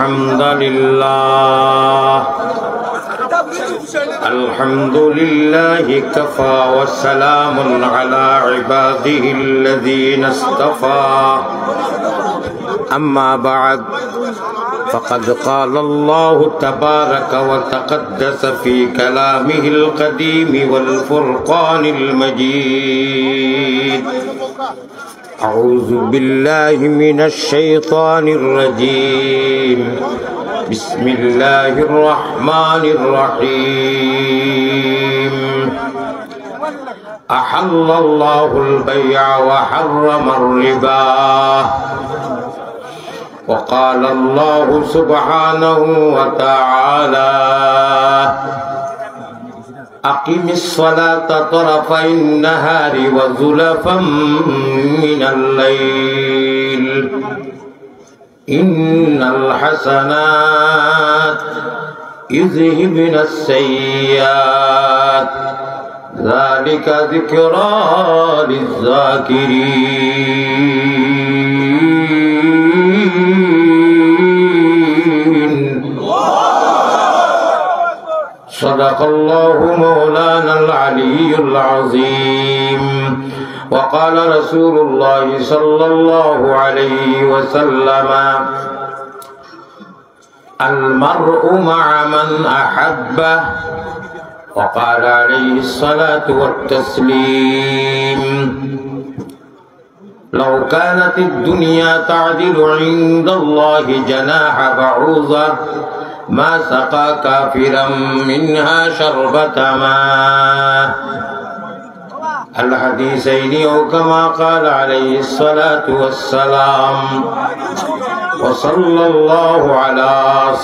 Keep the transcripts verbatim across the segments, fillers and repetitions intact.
الحمد لله. الحمد لله كفى وسلام على عباده الذين اصطفى. أما بعد، فقد قال الله تبارك وتقدس في كلامه القديم والفرقان المجيد. أعوذ بالله من الشيطان الرجيم. بسم الله الرحمن الرحيم. أحل الله البيع وحرم الربا. وقال الله سبحانه وتعالى: أقم الصلاة طرفي النهار وزلفا من الليل إن الحسنات يذهبن السيئات ذلك ذكرى للذاكرين. صدق الله مولانا العلي العظيم. وقال رسول الله صلى الله عليه وسلم: المرء مع من أحب. وقال عليه الصلاة والتسليم: لو كانت الدنيا تعدل عند الله جناح بعوضة ما سقى كافرا منها شربة ماء. الحديثين أو كما قال عليه الصلاة والسلام. وصلى الله على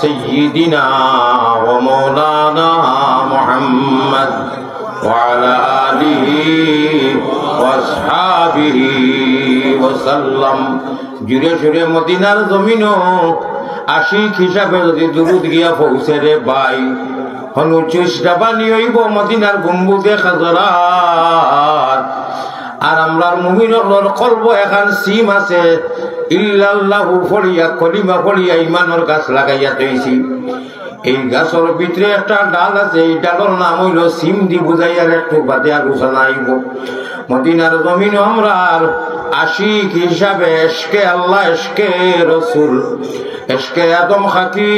سيدنا ومولانا محمد وعلى آله وأصحابه وسلم. জুরে সুরে মদিনার জমিনো আশিক হিসাবে যদি দুরুদ গিয়া পৌঁছে রে ভাই, হনু চুষ ডাবানি অইবো মদিনার গম্বুজে খাজরাত। আর আমরার মুমিন অকলর কলবো এখান সিম আছে, ইল্লাল্লাহু পড়িয়া, কলিমা পড়িয়া ইমানর গাছ লাগাইয়া থইছি। এই গাছর ভিতরে একটা ডাল আছে, এই ডালর নাম অইলো সিম দি বুঝাইয়ার একটু বাদে আলোচনা আইবো। মদিনার জমিনো আমরার আশিক হিসাবে এশকে আল্লাহ, এশকে রসুল, এশকে আদম খাকি,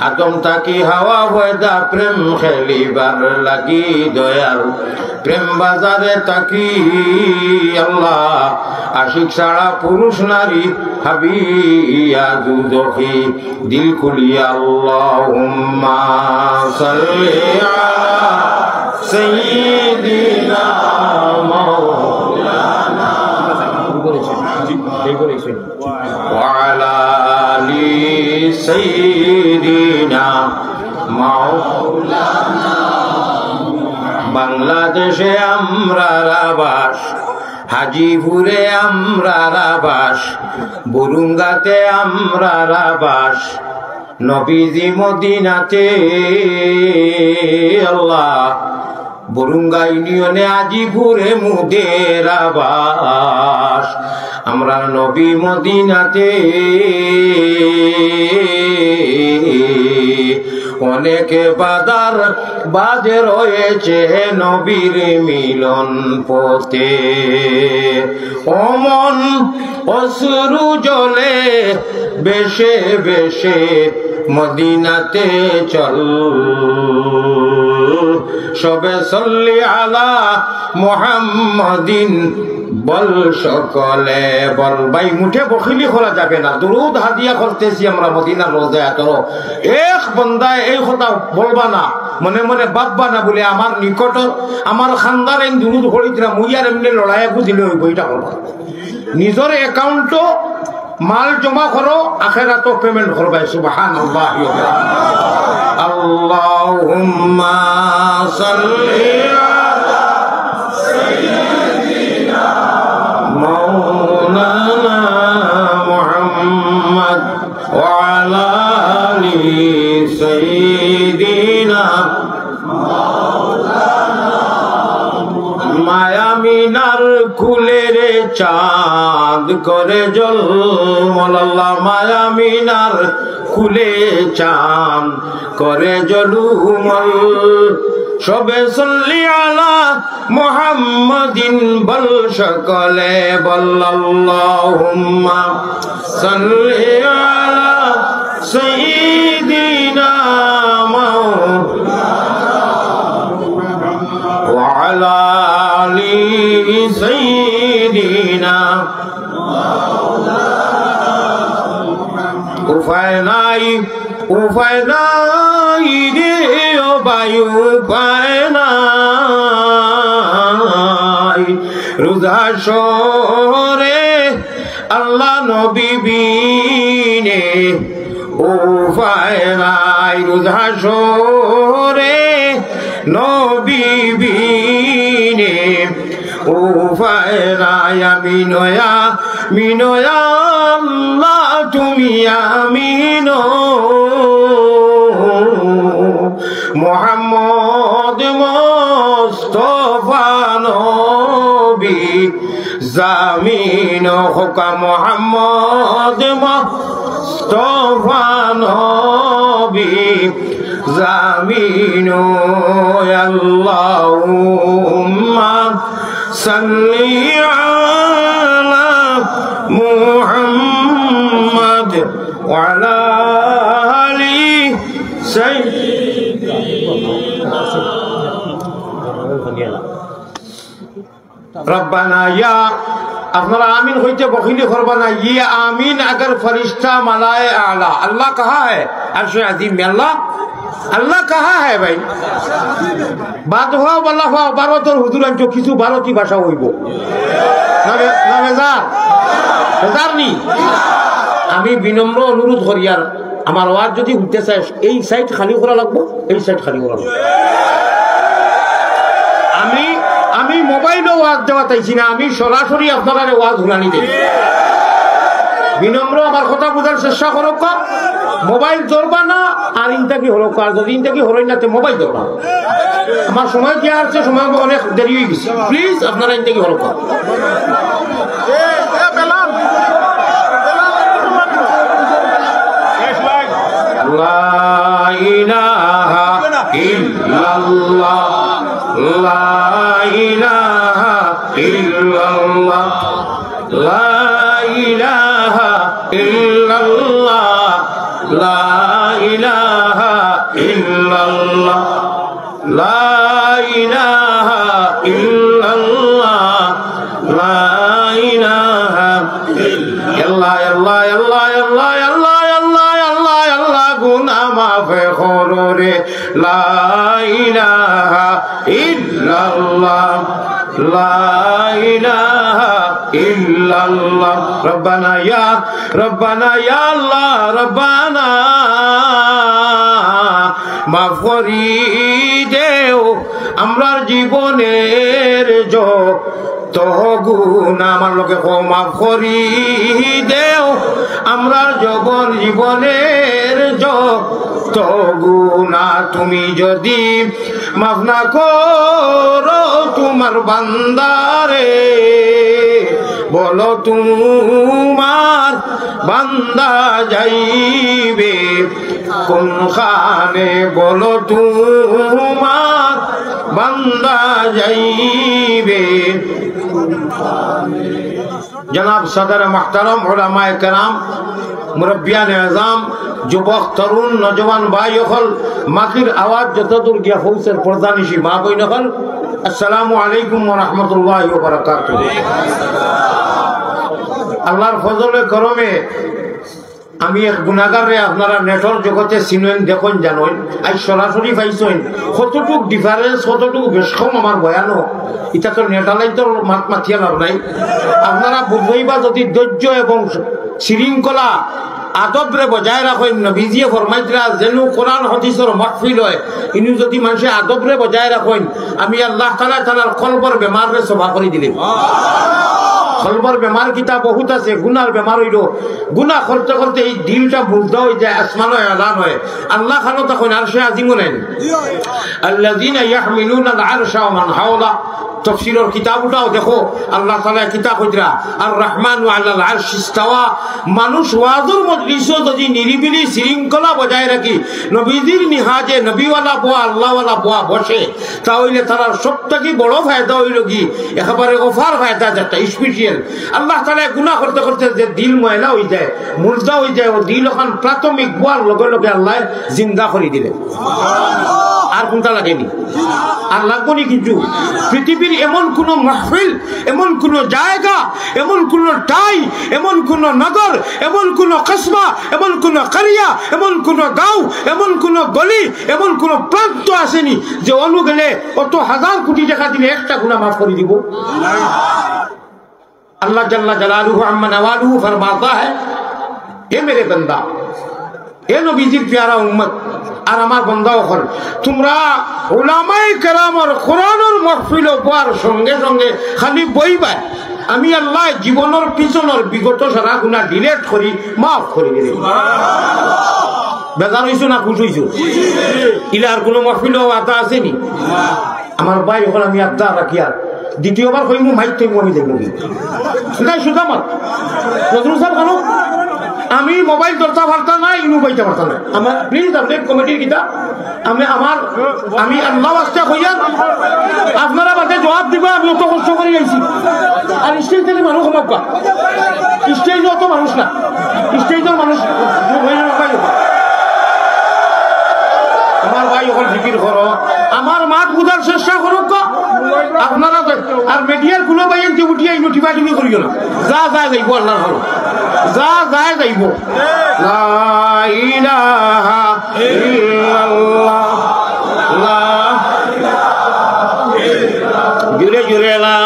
আদম থাকি হাওয়া পয়দা প্রেম খেলিবার লাগি দয়াল। প্রেম বাজারে থাকি আল্লাহ, আশিক ছাড়া পুরুষ নারী হাবিয়া দুজখি। দিল খুলিয়া আল্লাহুম্মা সাল্লি আলা সাইয়্যিদিনা মাওলানা। وعلى آل سيدنا مولانا. বাংলাদেশে আমরার আবাস, হাজিপুরে আমরার আবাস, বুরুঙ্গাতে আমরার আবাস, নবীজি মদিনাতে আল্লাহ। বুরুঙ্গা ইউনিয়নে আজিপুরে মুদের আবাস, আমরার নবী মদিনাতে। অনেক বাধার বাদে রয়েছে নবীর মিলন পথে। ও মন অশ্রু জলে বেশে বেশে মদিনাতে চল। সবে সল্লি আলা মুহাম্মাদিন বল, সকলে বল। ভাই, মুঠে বখিলি করা যাবে না। দুরুদ হাদিয়া করতেছি আমরা মদিনার রওজায় আতরো। এক বন্দায় এই কথা বলবা না, মনে মনে ভাববা না বলে আমার নিকট, আমার খান্দার এই দুরুদ পড়িতরা মুইয়ার এমনি লড়াইয়া বুঝিলে ওই বইটা করবা। নিজর অ্যাকাউন্টো মাল জমা করো, আখেরাতো পেমেন্ট করবায়। সুবহানাল্লাহ। আল্লাহুম্মা সাল্লি আলা সাইয়্যিদিনা মাওলানা মুহাম্মদ ওয়া আলা আলি সাইয়্যিদিনা। মায়ামিনার কুলের চাঁদ করে জলমল আল্লাহ মায়ামিনার কুলে চান করে জলুমল। সবে সল্লি আলা মুহাম্মাদিন বল, সকলে বল, আল্লাহুম্মা সল্লি আলা সাইয়্যিদিনা মাওলানা ওয়া আলা আলি সাইয়্যিদিনা। উপায় নাই, উপায় নাই রে ও ভাই, উপায় নাই। রোজ হাশরে আল্লাহ নবী বিনে উপায় নাই, রোজ হাশরে নবী বিনে উপায় নাই। আমিন, আমিন, আল্লাহ তুমি আমিন। মোহাম্মদ মোস্তফা নবী জামিন, হোকা মোহাম্মদ মোস্তফা নবী জামিন। আল্লাহুম্মা সাল্লি আলা মুহাম্মদ ওয়া আলা আলি সাইয়্যিদিনা। রব্বানা ইয়া, আপনারা আমিন কইতে বখিলি করবা না। ইয়া আমিন আগর ফিরিস্তা মালায়ে আলা। আল্লাহ কাহা হ্যায়? আরশে আজিম মে আল্লাহ। আল্লাহ কাহা হ্যায় ভাই? বাদ হওয়া বালা হওয়া ভারতর হুজুর আনছো, কিছু ভারতী ভাষা অইবো। না বে-, না বেজার? বেজার নি? আমি বিনম্র অনুরোধ করিয়ার, আমার ওয়াজ যদি হুনতে চায়, এই সাইড খালি করা লাগবো, এই সাইড খালি করা লাগবো। আমি, আমি মোবাইলো ওয়াজ দেওয়াত আইছি না, আমি সরাসরি আপনারারে ওয়াজ হুনানি দেই। বিনম্র আমার কথা বুঝার চেষ্টা করউক্কা। মোবাইল ধরবা না, আর ইনতা কি হলো, আর যদি ইনতা কি হলো না, তে মোবাইল ধরবা। আমার সময় দিয়া আছে, সময় অনেক দেরি অই গেছে। প্লিজ, আপনারা ইনতা কি হলো। লা ইলাহা ইল্লাল্লাহ, লা ইলাহা ইল্লাল্লাহ। لا إله إلا الله، لا إله إلا الله، لا إله إلا الله، لا إله إلا الله। আল্লাহ, আল্লাহ, আল্লাহ, গুনা মাফ করো রে। لا إله إلا الله، لا إله إلا الله। ربنا يا، ربنا يا আল্লাহ, রব্বানা, মাফ করি দেও আমরার জীবনের যত গুনা। আমার লগে কও, মাফ করি দেও আমরার জবন জীবনের যত গুনা। তুমি যদি মাফ না করো তুমার বান্দারে, বলো তুমার বান্দা যাইবে কোনখানে? বলো তুমার বান্দা যাইবে। জনাব সদর মুহতারাম, উলামায়ে কেরাম, মুরব্বিয়ানে আজম, যুবক, তরুণ, নওজোয়ান ভাই অকল, মাইকর আওয়াজ যতদূর গিয়া পৌঁছের, পর্দানিশি মা বইন অকল, আসসালামু আলাইকুম ওয়া রাহমাতুল্লাহি ওয়া বারাকাতুহু। আল্লাহর ফজলে করমে আমি এক গুনাগাররে আপনারা নেটর জগতে চিনইন, দেখইন, জানইন, আইজ সরাসরি পাইছইন। কতটুক difference, কতটুক বেশ কম আমার বয়ানো, ইটা তো নেটালাইন্তর মাত মাতিয়া লাভ নাই। আপনারা বুঝবায় বা যদি ধৈর্য এবং শৃঙ্খলা, আদবরে বজায় রাখইন। নবীজিয়ে ফরমাইতরা, যেনু কোরআন হাদিসর মাহফিল অয়, ইনু যদি মানষে আদবরে বজায় রাখইন, আমি আল্লাহ তাআলায় তারার কলবর বেমাররে সফা করি দিলে। কলবর বেমার কিতা বহুত আছে, গুনার বেমার অইলো। গুনা করতে করতে এই দিলটা মুর্দা অই যায়, আসমানো এলান অয়। আল্লাহ খানো তখন আরশে আজিমো নাই। الذين يحملون العرش ومن حوله তফসিরর কিতাব উঠাও, দেখো আল্লাহ তাআলায় কিতা কইতরা, আর রহমানু আলাল আরশি ইস্তাওয়া। মানুষ ওয়াজর মজলিসো যদি নিরিবিলি শৃঙ্খলা বজায় রাখি, নবীজির নিহাজে নবীওয়ালা বওয়া, আল্লাহওয়ালা বওয়া বসে, তা অইলে তারার সব থাকি বড় ফায়দা অইলো কি, একেবারে অফার ফায়দা, যেটা স্পেশাল। আল্লাহ তাআলায় গুনাহ করতে করতে যে দিল ময়লা অইযায়, মুর্দা অইযায়, অউ দিল অখান প্রাথমিক বওয়ার লগে লগে আল্লায় জিন্দা করি দিলে। আর কুনটা লাগেনি? আর লাগবো নি কিছু? পৃথিবীর এমন কুনু মাহফিল, এমন কুনু জায়গা, এমন কুনু ঠাই, এমন কুনু নগর, এমন কুনু কসবা, এমন কুনু করিয়া, এমন কুনু গাঁও, এমন কুনু গলি, এমন কুনু প্রান্ত আছেনি যে অনো গেলে অত হাজার কুটি টেকা দিলে একটা গুনাহ মাফ করি দিবো? আল্লাহ জাল্লা জালালুহু আম্মা নওয়ালুহু ফরমাতা হ্যায়, এ মেরে বান্দা, এ নবীজির পিয়ারা উম্মত, আর আমার বান্দা অকল, তুমরা উলামায়ে কেরামর কোরআনর মাহফিলো বওয়ার সঙ্গে সঙ্গে খালি বইবায়, আমি আল্লায় জীবনর পিছনর বিগত সারা গুনাহ ডিলিট করি, মাফ করি দিলে। বেজার অইছো না খুশ অইছো? ইলা আর কুনু মাহফিলো অতা আছেনি? আমার ভাই অকল, আমি আবদার রাখিয়ার, দ্বিতীয়বার কইমু, মাইর থইমু, আমি যাইমু। নাই, সুজা মাত। নজরুল সাব, কেনে? আমি মোবাইল ধরতা পারতা না, ইনু পাইতা পারতা না। আমার, প্লিজ, আপনে কমিটির কিতা, আমি, আমার, আমি আল্লাহ ওয়াস্তে কইয়ার, আপনারা বাদে জবাব দিবা, আমি অত কষ্ট করি আইছি। আর স্টেজ থাকি মানুষ কমাউক্কা। স্টেজো অত মানুষ না। স্টেজর মানুষ, আমার ভাই অকল ফিকির করো, আমার মাত বুঝার চেষ্টা করউক্কা। আপনারা তো, আর মিডিয়ার কুনু ভাইয়াইন্তে উঠিয়া ইনো টিপাটিপি করিও না। যা যায় যাইবো আল্লাহর হলো। যা যায় যাইবো। লা ইলাহা ইল্লাল্লাহ। লা, জুরে জুরে লা।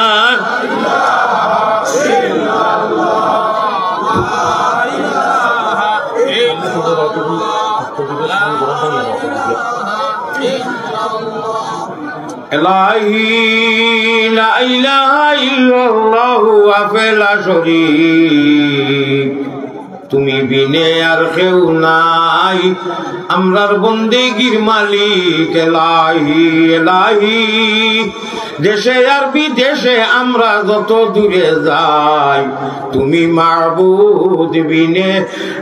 ইলাহি লা ইলাহা ইল্লাল্লাহু ওয়াহদাহু লা শারীক, তুমি বিনে আর কেউ নাই, আমরার বন্দেগির মালিক। এলাহি, এলাহি, দেশে আর বিদেশে আমরা যত দূরে যাই, তুমি মাবুদ বিনে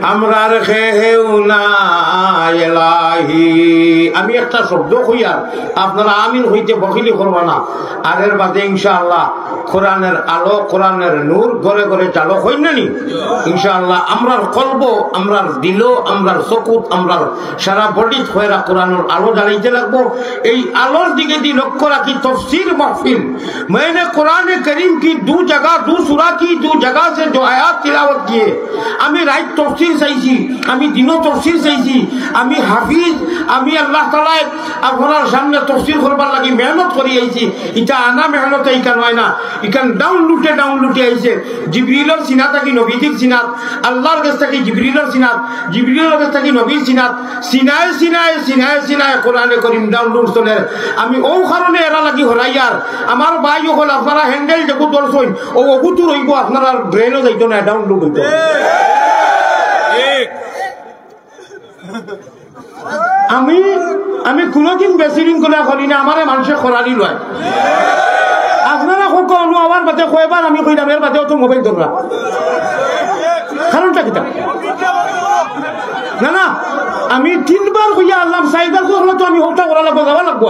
আমরার কেউ নাই। এলাহি, আমি একটা শব্দ কইয়ার, আপনারা আমিন কইতে বখিলি করবা না। আর এর বাদে ইনশাআল্লাহ কোরআনের আলো, কোরআনের নূর ঘরে ঘরে জ্বালো, কইন না নি? ইনশাআল্লাহ আমরার কলবো, আমরার দিলো, আমরার চকুত, আমরার সারা বডিত কইরা কোরআনের আলো জ্বালাইতে লাগবো। এই আলোর দিকেদি লক্ষ্য রাখি তফসির মাহফিল। मैंने कुरान करीम की दो जगह, दो सूरा की दो जगह से जो आयत तिलावत किए, আমি রাইত তফসির চাইছি, আমি দিনো তফসির চাইছি, আমি হাফিজ, আমি আল্লাহ তাআলায় আপনারার সামনে তফসির করবার লাগি মেহনত করি আইছি। ইটা আনা মেহনতে ইখান অয় না, ইখান ডাউনলোডে ডাউনলোডে আইছে। জিবরিলর সিনা থাকি নবীজির সিনাত, আল্লাহর গেছ থাকি জিবরিলর সিনাত, জিবরিলর গেছ থাকি নবীর সিনাত, সিনায় সিনায়, সিনায় সিনায় কোরআনে করিম ডাউনলোড চলের। আমি অউ কারণে এরা লাগি হরাইয়ার, আমার ভাই অকল আপনারা হ্যান্ডেল যেগু ধরছইন, অউ অগুতু রইবো, আপনারার ব্রেইনো যাইতো না, ডাউনলোড অইতো। আমি, আমি কুনুদিন বেশৃঙ্খলা করি না, আমারে মানষে খরালি লয়। আপনারা কউক্কা, অনো আমার বাদে কয়বার আমি কইলাম, এর বাদে অত মোবাইল ধররা। কারণটা কিতা? না, না, আমি তিনবার কইয়া আইলাম, চাইরবার কইলে তো আমি হকটা করা লাগবো, যাওয়া লাগবো।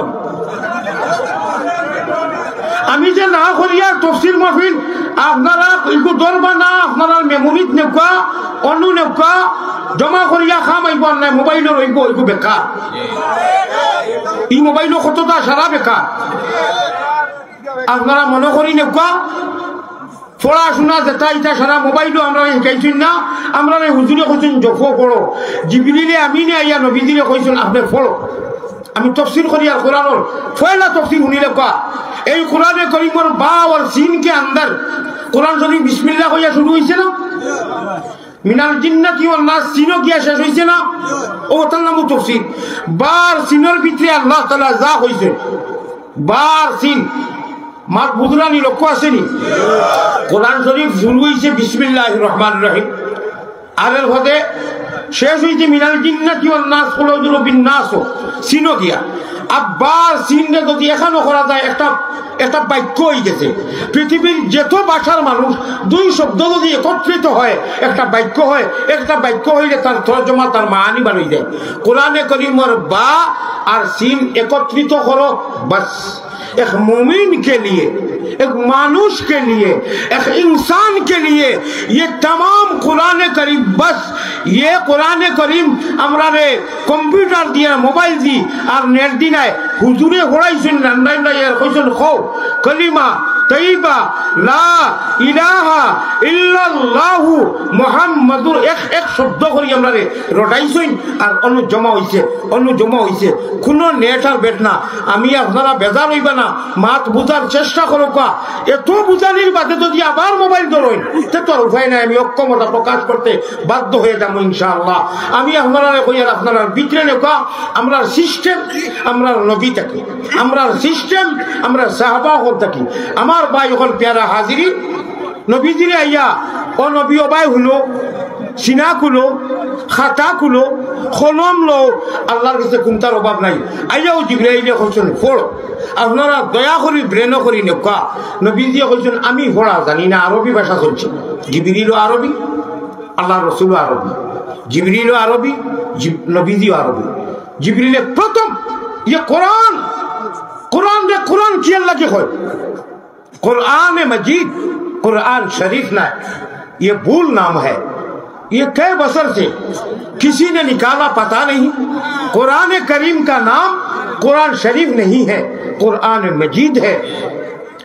আমি যে না করিয়ার তফসির মাহফিল, আপনারা ইগু ধরবা না, আপনারার মেমোরিত নেউক্কা, অনো নেউক্কা, জমা করিয়া কাম আইবো আর নায়, মোবাইলো রইবো, ইগু বেকার। ই মোবাইলো কততা সারা বেকার। আপনারা মনো করি নেউক্কা, পড়াশুনা যেটা ইটা সারা মোবাইলো আমরারে হিকাইছইন না, আমরারে হুজুরে কইছইন, "জপো পড়ো।" জিবরিলে আমিনে আইয়া নবীজিরে কইছইন, "আপনে পড়ো।" আমি তফসির করিয়ার কোরআনর, পয়লা তফসির হুনিলাউক্কা। এই কোরআনে করিমর বা আর সিন কে আন্দর, কোরআন শরীফ বিসমিল্লাহ কইয়া শুরু অইছে না? মিনাল জিন্নাতি ওয়ান নাস, সিনো গিয়া শেষ অইছে না? অউ তার নামউ তফসির। বা আর সিনর ভিতরে আল্লাহ তাআলা যা কইছে, বা আর সিন, মাত বুঝরা নি, লক্ষ্য আছে নি? কোরআন শরীফ শুরু অইছে বিসমিল্লাহির রহমানির রহিম, আর এর বাদে শেষ অইছে মিনাল জিন্নাতি ওয়ান নাস, কুল আউযু বিরাব্বিন নাস, সিনো গিয়া। আব্বা আর সিনরে যদি এখানো করা যায়, একটা, একটা বাক্য অইগেছে। পৃথিবীর যত ভাষার মানুষ দুই শব্দ যদি একত্রিত হয়, একটা বাক্য হয়, একটা বাক্য অইলে তার তর্জমা, তার মানি বারই যায়। কোরআনে করিমর বা আর সিন একত্রিত করো, বাস। এক মুমিন কে লিয়ে, এক মানুষ কে লিয়ে, এক ইনসান কে লিয়ে, ইয়ে তামাম কোরআনে করিম, বাস। ইয়ে কোরআনে করিম আমরারে কম্পিউটার দিয়া, মোবাইল দি আর নেট দি নায়। হুজুরে পড়াইছইন, রান্দাইন রাইয়ার কইছইন, "কও কলিমা তৈবা লা ইলাহা ইল্লাল্লাহু মুহাম্মাদুর", এক এক শব্দ করি আমরারে রটাইছইন, আর অনু জমা অইছে, অনু জমা অইছে। কুনু নেট আর বেট না। আমি, আপনারা বেজার অইবা না, মাত বুঝার চেষ্টা করউক্কা। এত বুঝানির বাদে যদি আবার মোবাইল ধরইন, তে তো আর উপায় নাই, আমি অক্ষমতা প্রকাশ করতে বাধ্য অইয়া যামু ইনশাআল্লাহ। আমি আপনারারে কইয়ার, আপনারার ভিতরে নেউক্কা, আমরার সিস্টেম, আমরার নবী থাকি, আমরার সিস্টেম, আমরার সাহাবা অকল থাকি। আমার ভাই অকল, পেয়ারা হাজিরিন, নবীজিরে আইয়া, "ও নবী, ও ভাই হুনো, সিনা খুলো, খাতা খুলো, কলম লও, আল্লার গেছে কুন্তার অভাব নাই।" আইয়াউ জিবরাইলে কইছইন, "পড়ো।" আপনারা দয়া করি ব্রেনো করি নেউক্কা। নবীজিয়ে কইছইন, "আমি পড়া জানি না, আরবি ভাষা চলছে।" জিবরিলও আরবি, আল্লার রসুলও আরবি, জিবরিলও আরবি, জিব-, নবীজিও আরবি। জিবরিলে প্রথম, ইয়ে কোরআন, কোরআনরে কোরআন কিয়ার লাগি কয়? قرآن مجید، قرآن شریف نہ، یہ بھول نام ہے۔ یہ کئی بسر سے کسی نے نکالا پتہ نہیں۔ قرآن کریم کا نام قرآن شریف نہیں ہے، قرآن مجید ہے۔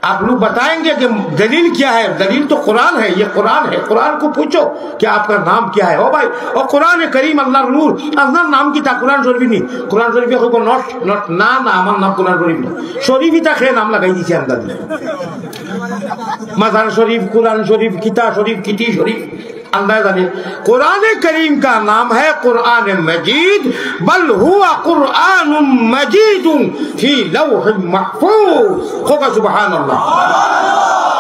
آپ لوگ بتائیں گے کہ دلیل کیا ہے؟ دلیل تو قرآن ہے، یہ قرآن ہے۔ قرآن کو پوچھو کہ آپ کا نام کیا ہے؟ او بھائی، او قرآن کریم، আল্লার নূর, আপনার নাম কিতা? কোরআন শরীফ নি? কোরআন শরীফে কইব not, not, না, না, আমার নাম কোরআন শরীফ না। শরীফ ইতা কে নাম লাগাই দিছে আন্দাজি। মাজার শরীফ, কোরআন শরীফ, কিতা শরীফ, কিতি শরীফ, আন্দাজ জানে। কোরআনে করিম কা নাম হ্যায় কোরআন মজিদ, বাল হুয়া কুরআনুম মজিদুন ফি লাউহিম মাহফুজ। কউক্কা সুবহানাল্লাহ।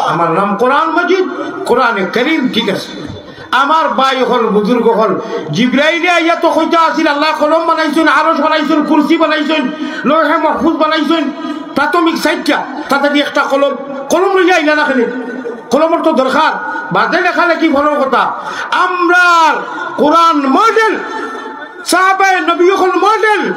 আমার নাম কোরআন মজিদ, কোরআনে করিম, ঠিক আছে। আমার ভাই অকল, বুজুর্গ অকল, জিবরাইলে আইয়া তো কইতা আছিল, আল্লায় কলম বানাইছইন, আরশ বানাইছইন, কুরসি বানাইছইন, লৌহে মাহফুজ বানাইছইন, প্রাথমিক চাইরটা, তা থাকি একটা কলম, কলম লইয়া আইলা না কেনে? কলমর তো দরকার, বাদে লেখালেখি ভালা কথা। আমরার কোরআন মডেল, সাহাবায়ে নবী অকল মডেল,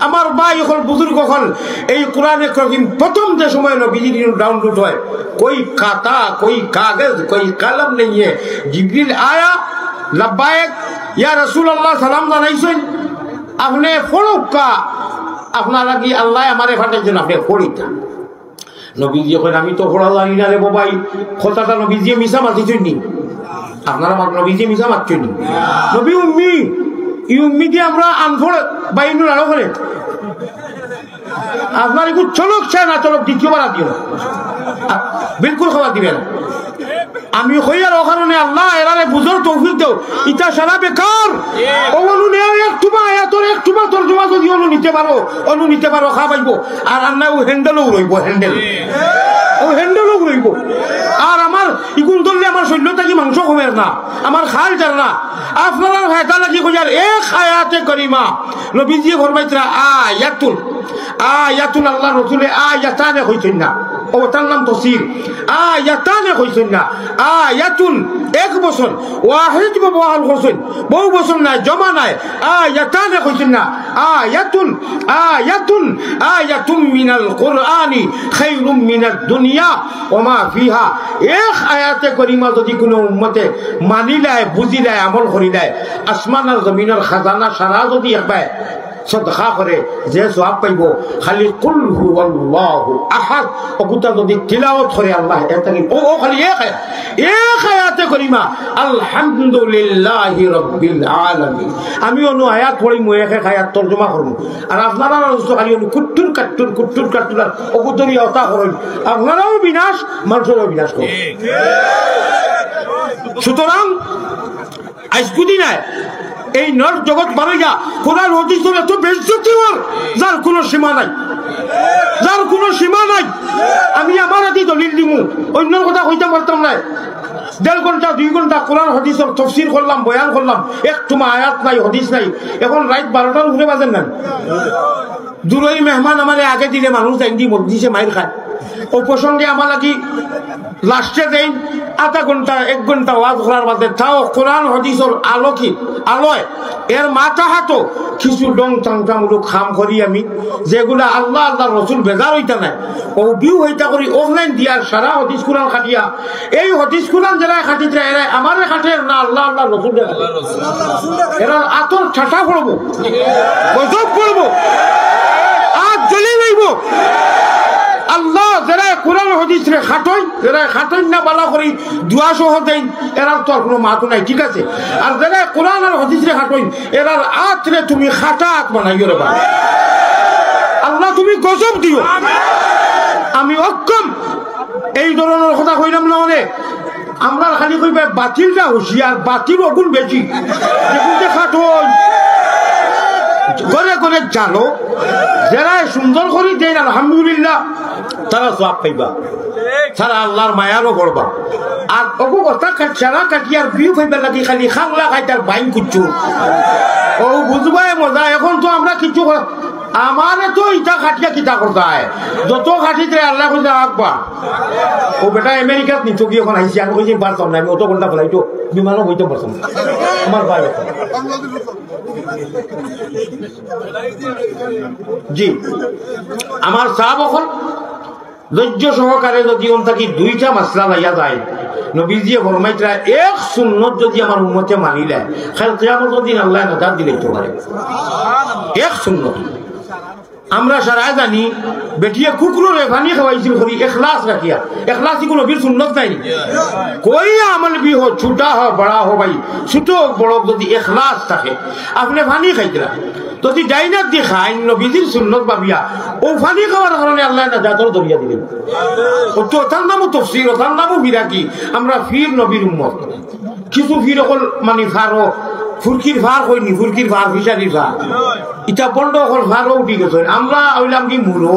আমার ভাই অকল, বুজুর্গ অকল, এই কোরআনে করিম প্রথম যে সময় নবীজির download হয়, کوئی کھاتا، کوئی کاغذ، کوئی قلم نہیں ہے۔ জিবরিল আয়া, লাব্বায়েক, ইয়া রাসূলুল্লাহ, সালাম জানাইছইন, আপনে পড়উক্কা, আপনার লাগি আল্লায় আমারে পাঠাইছইন, আপনে পড়িতা। নবীজিয়ে কইন, "আমি তো পড়া জানি না রে বাবাই।" কথাটা নবীজিয়ে মিছা মাতিছইন নি? আপনারা আমার নবীজিয়ে মিছা মাতছইন নি? নবী উম্মি, ই উম্মি দিয়া আমরা আনপড় বাইনুল আরো করে। আপনার একটু চলক চায় না, চলক দ্বিতীয়বার আর দিও না। আ, বিলকুল খবর দিবেন। আমি কইয়ার অউ কারণে আল্লাহ এরারে বুঝর তৌফিক দেও। ইতা সারা বেকার। অউ অনু নেও, একটুমা আয়াতর একটুমা তর্জমা যদি অনু নিতে পারো, অনু নিতে পারো, খা পাইবো। আর আন্না অউ handle অউ রইবো, handle। অউ handle অউ রইবো। আর আমার ইগুন ধরলে আমার শরীর থাকি মাংস কমের না, আমার খাল যার না। আপনারার ফায়দা লাগি কইয়ার এক আয়াতে করিমা। নবীজিয়ে ফরমাইতরা আয়াতুন, আয়াতুন, আল্লার রসুলে আয়াতানে কইছইন না, অউ তার নাম তফসির। আয়াতানে কইছইন না, আয়াতুন, এক বচন, ওয়াহিদ ব্যবহার করছইন, বহু বচন নায়, জমা নায়। আয়াতানে কইছইন না, আয়াতুন, আয়াতুন, আয়াতুম মিনাল কুরআনি খায়রুম মিনাদ দুনিয়া ওয়া মা ফিহা। এক আয়াতে করিমা যদি কুনু উম্মতে মানিলায়, বুঝিলায়, আমল করিলায়, আসমান আর জমিনর খাজানা সারা যদি একবায় সদকা করে, যে সওয়াব পাইবো, খালি কুল হুয়াল্লাহু আহাদ, অগুতা যদি তিলাওয়াত করে আল্লাহ, এর থাকি, অউ, অউ খালি এক আয়াত, এক আয়াতে করিমা, আলহামদুলিল্লাহি রাব্বিল আলামিন। আমি অনু আয়াত পড়িমু, এক এক আয়াত তর্জমা করমু। আর আপনারা অউ খালি অনু কুট্টুর কাট্টুর, কুট্টুর কাট্টুর, আর অগুতরি অতা করইন। আপনারাও বিনাশ, মানষরও বিনাশ করইন। সুতরাং, আইজকু দিন আয়, এই নর জগত বারইয়া কোরআন হাদিসর এত বেইজ্জতি অর, যার কুনু সীমা নাই, যার কুনু সীমা নাই। আমি আমার আদি দলিল দিমু, অইন্যর কথা কইতাম পারতাম নায়। দেড় ঘন্টা, দুই ঘন্টা কোরআন হাদিসর তফসির করলাম, বয়ান করলাম, একটুমা আয়াত নাই, হাদিস নাই। এখন রাইত বারোটার উপরে বাজের না। দূরই মেহমান আমারে আগে দিলে মানুষ যাইন দি মসজিদে মাইর খায়। ও প্রসঙ্গে আমার লাগি লাস্টে দেইন আধা ঘন্টা, এক ঘন্টা ওয়াজ করার বাদে তাও কোরআন হাদিসর আলোকি, আলোয় এর মাথা হাতো কিছু ডং চাংচামূলক কাম করি আমি, যেগুলা আল্লাহ, আল্লাহর রসুল বেজার হইতা নাই। ও ভিউ হইতা করি অনলাইন দিয়ার সারা হাদিস কোরআন কাটিয়া, এই হাদিস কোরআন যারা কাটিতরা এরা আমারে কাটের না, আল্লাহ, আল্লাহর রসুল। এরা আতর ঠাটা পড়বো, গজব পড়বো, আত জ্বলি যাইব। আল্লাহ, যারা কোরআন হাদিসরে খাটইন, যারা খাটইন না বালা করি দোয়া সহ দেইন, এরার তো আর কোনো মাতও নাই, ঠিক আছে? আর যারা কোরআন আর হাদিসরে খাটইন, এরার আতরে তুমি খাটা আত বানাইও রে বাবা। আল্লাহ, তুমি গজব দিও। আমি অক্ষম এই ধরনের কথা কইলাম না অনেক। আমরা খালি কইবা বাতিলটা হুঁশিয়ার, বাতিল অগুন বেশি। যেগুনতে খাটইন, ঘরে ঘরে জানো, যারা সুন্দর করি দেন, আলহামদুলিল্লাহ, তারা সওয়াব পাইবা, তারা আল্লাহর মায়ারও পড়বা। আর অগু কথা কাট-, সারা কাটি আর ভিউ পাইবার লাগি খালি খাংলা খাইতার বাইন কুচ্ছু। ও বুঝবায় মজা, এখন তো আমরা কিচ্ছু কর-, আমারে তো ইটা কাটিয়া কিতা করতায়, যত কাটিতে আল্লাহ কইতে আকবার। ও বেটা আমেরিকাত নিত গিয়ে এখন আইসি, আমি কইছি পারতাম না, আমি অত ঘন্টা ফেলাইতো বিমানও বইতে পারতাম না। আমার ভাই এখন। জি, আমার সাহেব এখন ধৈর্য সহকারে যদি অন থাকি দুইটা মাসলা লইয়া যায়, নবীজিয়ে ফরমাইতরা, এক সুন্নত যদি আমার উম্মতে মানিলে, কাল কিয়ামতর দিন আল্লাহ নাজাত দিলাইতো পারে। এক সুন্নত। আমরা সারায় জানি, বেটিয়ে কুকুররে পানি খাওয়াইছিল করি এখলাস রাখিয়া। এখলাস ইগু নবীর সুন্নত নায়নি? कोई अमल भी हो, छोटा हो, बड़ा हो भाई, ছোট বড় যদি এখলাস থাকে, আপনে পানি খাইতরা, যদি ডাইনাত দি খাইন, নবীজির সুন্নত ভাবিয়া, ও পানি খাওয়ার কারণে আল্লাহ নাজাতর দরিয়া দিলেন। ও তো তার নামও তফসির, ও তার নামও ফিরাকি। আমরা ফির নবীর উম্মত। কিছু ফির অকল মানি ফারো, ফুরকির ফার কইনি, ফুরকির ফার, ফিশারির ফার। ইটা বন্ড অকল ফারো উঠি গেছে। আমরা অইলাম কি মুরো?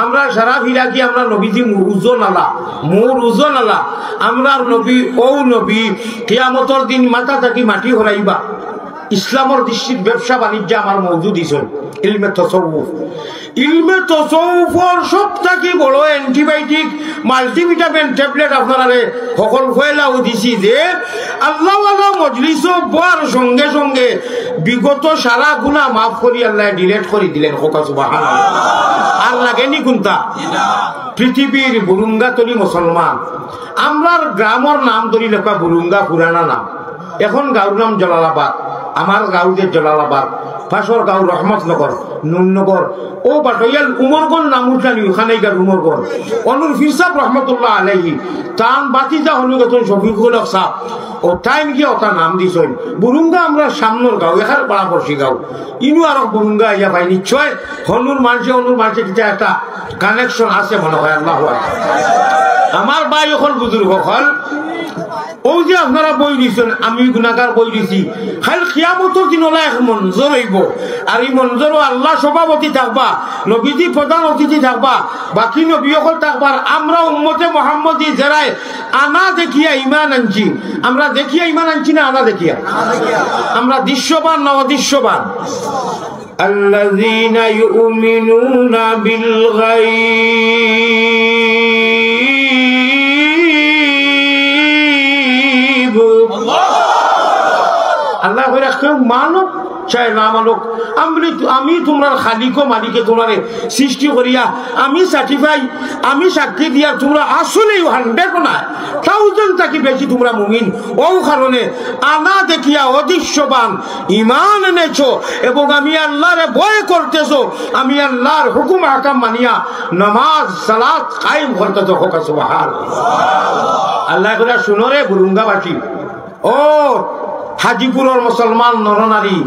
আমরা সারা ফিরাকি, আমরা নবীজি মু-, উজন আলা, মুর উজন আলা। আমরার নবী, ও নবী, কিয়ামতর দিন মাথা থাকি মাটি হরাইবা। ইসলামর দৃষ্টিত ব্যবসা বাণিজ্য আমার মওজুদ ইছইন, ইলমে তসৌফ। ইলমে তসৌফর সব থাকি বড় antibiotic, multivitamin tablet আপনারারে হকল ফয়লাও দিছি যে আল্লাহওয়ালা মজলিসও বওয়ার সঙ্গে সঙ্গে বিগত সারা গুনাহ মাফ করি আল্লাহ delete করি দিলেন। কউক্কা সুবহানাল্লাহ। আর লাগেনি কুনটা? পৃথিবীর বুরুঙ্গাতলি মুসলমান, আমরার গ্রামর নাম ধরি লেখা বুরুঙ্গা পুরানা নাম। এখন গাঁওর নাম জলালাবাদ, আমার গাঁও যে জলালাবাদ, পাশর গাঁও রহমতনগর, নুরনগর, ও বাটইয়াল উমরগঞ্জ নাম উঠলানি, ওখানে গিয়া উমরগঞ্জ। অনুর ফির সাহেব রহমতুল্লাহ আলাইহি, তান বাতিজা হনু গেছইন শফিকুল হক সাহেব, ও তাইন গিয়া ওটা নাম দিছইন। বুরুঙ্গা আমরা সামনর গাঁও, এখানে পাড়াপড়শি গাঁও। ইনু আরো বুরুঙ্গা আইয়া ভাই নিশ্চয় হনুর মানষে, হনুর মানষে কিতা একটা connection আছে মনে হয়। আল্লাহু আকবার। আমার ভাই অকল, বুজুর্গ অকল, ও যে আপনারা বই দিছেন, আমি গুনাহগার বই দিছি, কাইল কিয়ামতর দিন ওলা এক মঞ্জর অইবো, আর ই মঞ্জরও আল্লাহ সভাপতি থাকবা, নবীজি প্রধান অতিথি থাকবা, বাকি নবী অকল থাকবার, আমরা উম্মতে মোহাম্মদী যেরায় আনা দেখিয়া ইমান আনছি। আমরা দেখিয়া ইমান আনছি না আনা দেখিয়া? আমরা দৃশ্যবান না অদৃশ্যবান? الذين يؤمنون بالغيب। আল্লাহ কইরা কেউ মানুক চাই না মানুক, আমি, আমি তোমরার খালিক ও মালিকে তোমরারে সৃষ্টি করিয়া আমি certify, আমি সাক্ষী দিয়া তোমরা আসলেই hundred না, thousand থাকি বেশি তোমরা মুমিন। ও কারণে আনা দেখিয়া অদৃশ্যবান ইমান এনেছো এবং আমি আল্লাহরে ভয় করতেছো, আমি আল্লাহর হুকুম আহকাম মানিয়া নামাজ সালাত কায়েম করতেছো। কউক্কা সুবহান। আল্লাহ কইরা, শুনো রে বুরুঙ্গাবাসী, ও হাজিপুরর মুসলমান নরনারী,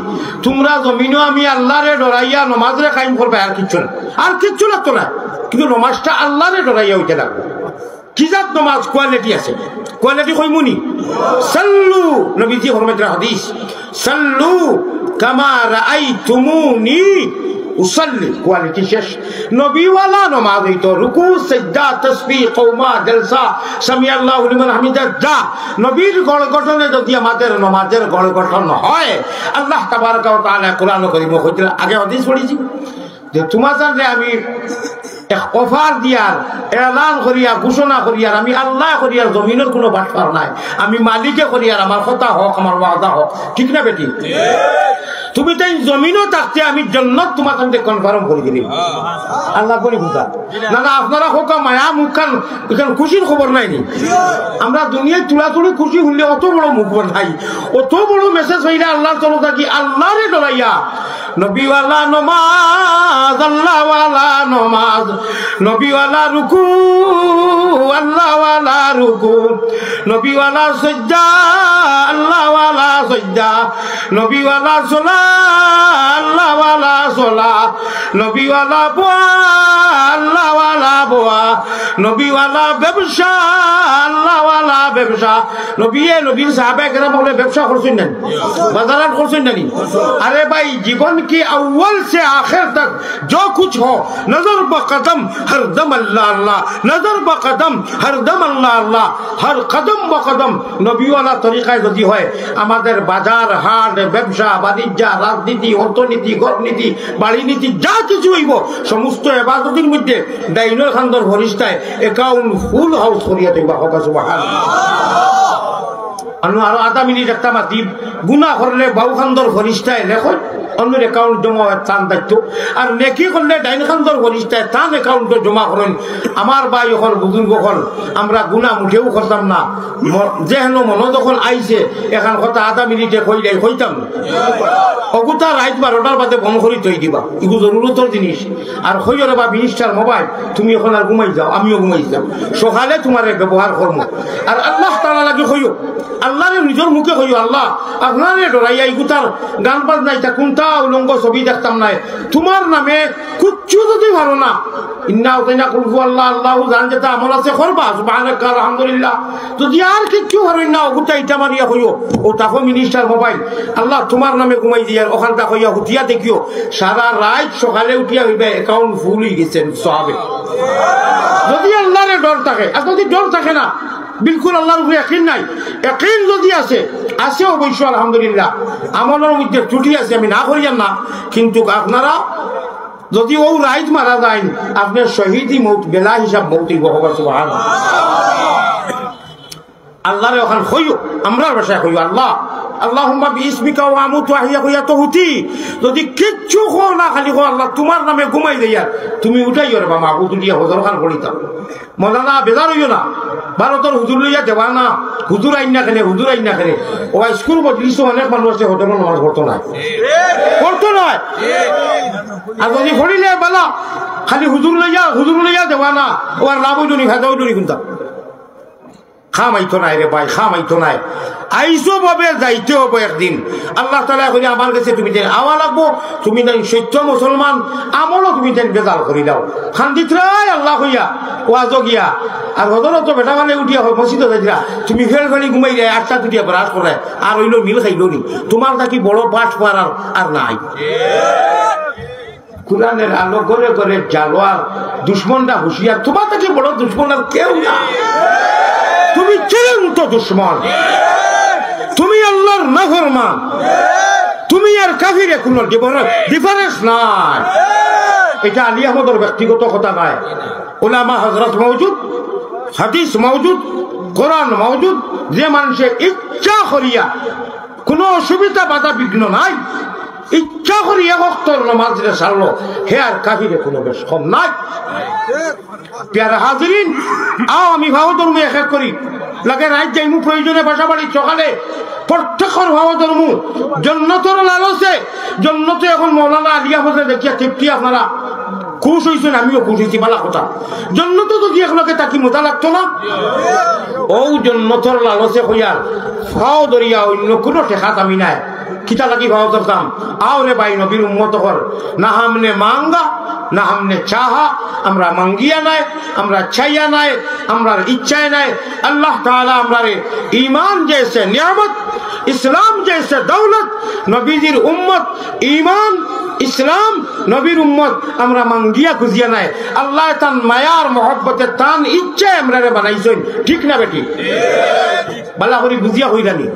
তোমরা জমিনো আমি আল্লাহরে ডরাইয়া নমাজরে কায়েম করবায়, আর কিচ্ছু না, আর কিচ্ছু লাগতো না, কিন্তু নমাজটা আল্লাহরে ডরাইয়া অইতে লাগবো। কি জাত নমাজ? Quality আছে, quality কইমুনি। সাল্লু, নবীজি ফরমাইতরা হাদিস, সাল্লু কামা রাআইতুমুনি উসাল্লি, quality শেষ। নবীওয়ালা নমাজ অইতো, রুকু, সিজদা, তসবিহ, কওমা, জলসা, সামি আল্লাহু লিমান হামিদা, যা। নবীর গড় গঠনে যদি আমাদের নমাজের গড় গঠন হয়, আল্লাহ তাবারাকা ওয়া তাআলা কোরআন করিমো কইতরা, আগে হাদিস পড়ছি, যে তুমার সামনে আমি এক অফার দিয়ার, এলান করিয়ার, ঘোষণা করিয়ার, আমি আল্লায় করিয়ার, জমিনর কুনু বাটপার নায়, আমি মালিকে করিয়ার, আমার কথা হক, আমার ওয়াদা হক, ঠিক না বেটি? তুমি তাইন জমিনো থাকতে আমি জন্নত তুমার সামনে কনফার্ম করি দিলাম। আল্লাহ করি বুঝা। না, না, আপনারা কউক্কা মায়া মুখখান, ইখান খুশির খবর নায় নি? আমরা দুনিয়াত তুলাতুলি খুশি অইলে অত বড় মুখ বানাই, অত বড় মেসেজ অইলে আল্লাহর তরফ থাকি আল্লাহরে ডরাইয়া নবীওয়ালা নমাজ, আল্লাহওয়ালা নমাজ, নবীওয়ালা রুকু, আল্লাহওয়ালা রুকু, নবীওয়ালা সজ্জা, আল্লাহওয়ালা সজ্জা, নবীওয়ালা সলা, আল্লাহওয়ালা সলা, নবীওয়ালা বওয়া, আল্লাহওয়ালা বওয়া, নবীওয়ালা ব্যবসা, আল্লাহওয়ালা ব্যবসা। নবীয়ে, নবীর সাহাবায়ে কেরাম অকলে ব্যবসা করছইন না নি? বাজারহাট করছইন না নি? আরে ভাই, জীবন কি আউয়াল সে আখের তক জো কুছ হো, নজর ব কদম হরদম আল্লাহ আল্লাহ, নজর ব কদম হরদম আল্লাহ আল্লাহ, হর কদম ব কদম নবীওয়ালা তরিকায় যদি হয়, আমাদের বাজার, হাট, ব্যবসা, বাণিজ্য, রাজনীতি, অর্থনীতি, ঘরনীতি, বাড়ি নীতি, যা কিছু অইবো, সমস্ত এবাদতির মধ্যে ডাইনর কান্দর ফিরিস্তায় অ্যাকাউন্ট ফুল হাউস করিয়া দিবা। কউক্কা সুবহানাল্লাহ। আমি আরো আধা মিনিট একটা মাতি, গুনা করলে বাউ কান্দর ফিরিস্তায় লেখইন, অন্যর অ্যাকাউন্ট জমা অয় তান দায়িত্ব। আর নেকি করলে ডাইন কান্দর ফিরিস্তায় তান অ্যাকাউন্টো জমা করইন। আমার ভাই অকল, বুজুর্গ অকল, আমরা গুনা মুটেও করতাম না। ম-, যেহেন মনো যখন আইছে, এখান কথা আধা মিনিটে কইলাই কইতাম। অগুতা রাইত বারোটার বাদে বন্ধ করি থই দিবা, ইগু জরুরতর জিনিস। আর কইও রে বা, মিনিস্টার মোবাইল, তুমি অখন আর ঘুমাই যাও, আমিও ঘুমাই যাও, সকালে তুমারে ব্যবহার করমু। আর আল্লাহ তাআলা লাগি কইও, আল্লাহরে নিজর মুখে কইও, "আল্লাহ, আপনারে ডরাইয়া ইগুতার গান বাজনা ইতা কুন্তা উলঙ্গ ছবি দেখতাম নায়, তুমার নামে কুচ্ছু যদি পারো না, ইন্না উতাইনা কুলহু আল্লাহ, আল্লাহু জান যেতা আমল আছে করবা, সুবহানাকা, আলহামদুলিল্লাহ। যদি আর কিচ্ছু পারো না, অগুতা ইটা মারিয়া কইও, ও তাকো মিনিস্টার মোবাইল, আল্লাহ তুমার নামে ঘুমাই দিয়ার, অখানতা কইয়া হুতিয়া দেখিও, সারা রাইত সকালে উঠিয়া কইবা অ্যাকাউন্ট ফুল অই গেছে সওয়াবে।" যদি আল্লাহরে ডর থাকে, আর যদি ডর থাকে না, বিলকুল আল্লাহর উপরে ইয়াকিন নাই, ইয়াকিন যদি আছে, আছে অবশ্য আলহামদুলিল্লাহ, আমলর মধ্যে ত্রুটি আছে, আমি না করিয়ার না, কিন্তু আপনারা যদি অউ রাইত মারা যাইন, আপনার শহীদি মউত, বেলা হিসাব মউত অইবো। কউক্কা সুবহানাল্লাহ। আল্লাহরে অখান কইও, আমরার ভাষায় কইও, "আল্লাহ, আল্লাহুম্মা বিইসমিকা ওয়া আমুতু ওয়া আহইয়া" কইয়া তো হুতি। যদি কিচ্ছু কও না, খালি কও, "আল্লাহ, তুমার নামে ঘুমাই যাইয়ার, তুমি উঠাইও রে বা মাবুদ", উঠিয়া ফজর খান পড়িতাম। মৌলানা, বেজার অইও না, ভারতর হুজুর লইয়া দেওয়ানা, হুজুর আইন না কেনে, হুজুর আইন না কেনে। ও স্কুল মজলিসো অনেক মানুষ আছে, হজরর নামাজ পড়তো নায়, পড়তো নায়। আর যদি পড়িলে বালা, খালি হুজুর লইয়া, হুজুর লইয়া দেওয়ানা, ও আর লাভ অইলো নি, ফায়দা অইলো নি কুন্তা? কাম আইতো নায় রে ভাই, কাম আইতো নায়। আইছো ভাবে যাইতে অইবো একদিন। আল্লাহ তাআলায় কইরা আমার গেছে তুমি যেন আওয়া লাগবো, তুমি যেন সত্য মুসলমান, আমলও তুমি যেন বেজাল করি দাও। খান্দিত রায় আল্লাহ কইয়া, ওয়াজো গিয়া। আর হজরত তো বেটা মানে উঠিয়া হয় মসজিদো যাইতরা, তুমি ফেল ফেলি ঘুমাই যায়, আটটা দুটিয়া ব্রাশ করে, আর অইলো মিল খাইলো নি। তুমার থাকি বড় বাটপার আর, আর নাই। কোরআনের আলো ঘরে ঘরে জ্বালো, আর দুশমনরা হুঁশিয়ার, তুমার থাকি বড় দুশমন আর কেউ না। তুমি চূড়ান্ত দুশমন, তুমি আল্লাহর নাফরমান, তুমি আর কাফিরে কুনু ডিফারে-, ডিফারেন্স নাই। ইটা আলী আহমদর ব্যক্তিগত কথা নায়, উলামা হযরত মওজুদ, হাদিস মওজুদ, কোরআন মওজুদ, যে মানষে ইচ্ছা করিয়া কুনু অসুবিধা বাধা বিঘ্ন নাই, ইচ্ছা করি এক ওয়াক্তর নামাজরে ছাড়লো, হে আর কাফিরে কুনু বেশ কম নাই। পিয়ারা হাজিরিন, আও আমি ভাও ধর্ম এক এক করি, লাগে রাইত যাইমু প্রয়োজনে বাসা বাড়ি, সকালে প্রত্যেকর ভাও ধর্ম। জন্নতর লালসে, জন্নতে এখন মৌলানা আলী আহমদরে দেখিয়া তৃপ্তি আপনারা খুশ অইছইন, আমিও খুশ অইছি, বালা কথা। জন্নতো যদি একলগে থাকি মজা লাগতো না? অউ জন্নতর লালসে কইয়ার, ফাও ধরিয়া অইন্য কুনু ঠেকাত আমি নায়। কিতা লাগি ফাও ধরতাম? আও রে ভাই, নবীর উম্মত অকল, না হামনে মাঙ্গা, না হামনে চাহা, আমরা মাঙ্গিয়া নায়, আমরা চাইয়া নায়, আমরার ইচ্ছায় নায়। আল্লাহ তাআলা আমরারে ঈমান জেসে নিয়ামত, ইসলাম জেসে দৌলত, নবীজির উম্মত, ঈমান, ইসলাম নবীর উম্মত, আমরা মাঙ্গিয়া খুজিয়া নায়। আল্লায় তান মায়ার মহব্বতে তান ইচ্ছায় আমরারে বানাইছইন, ঠিক না বেঠিক? বালা করি বুঝিয়া কইরানি।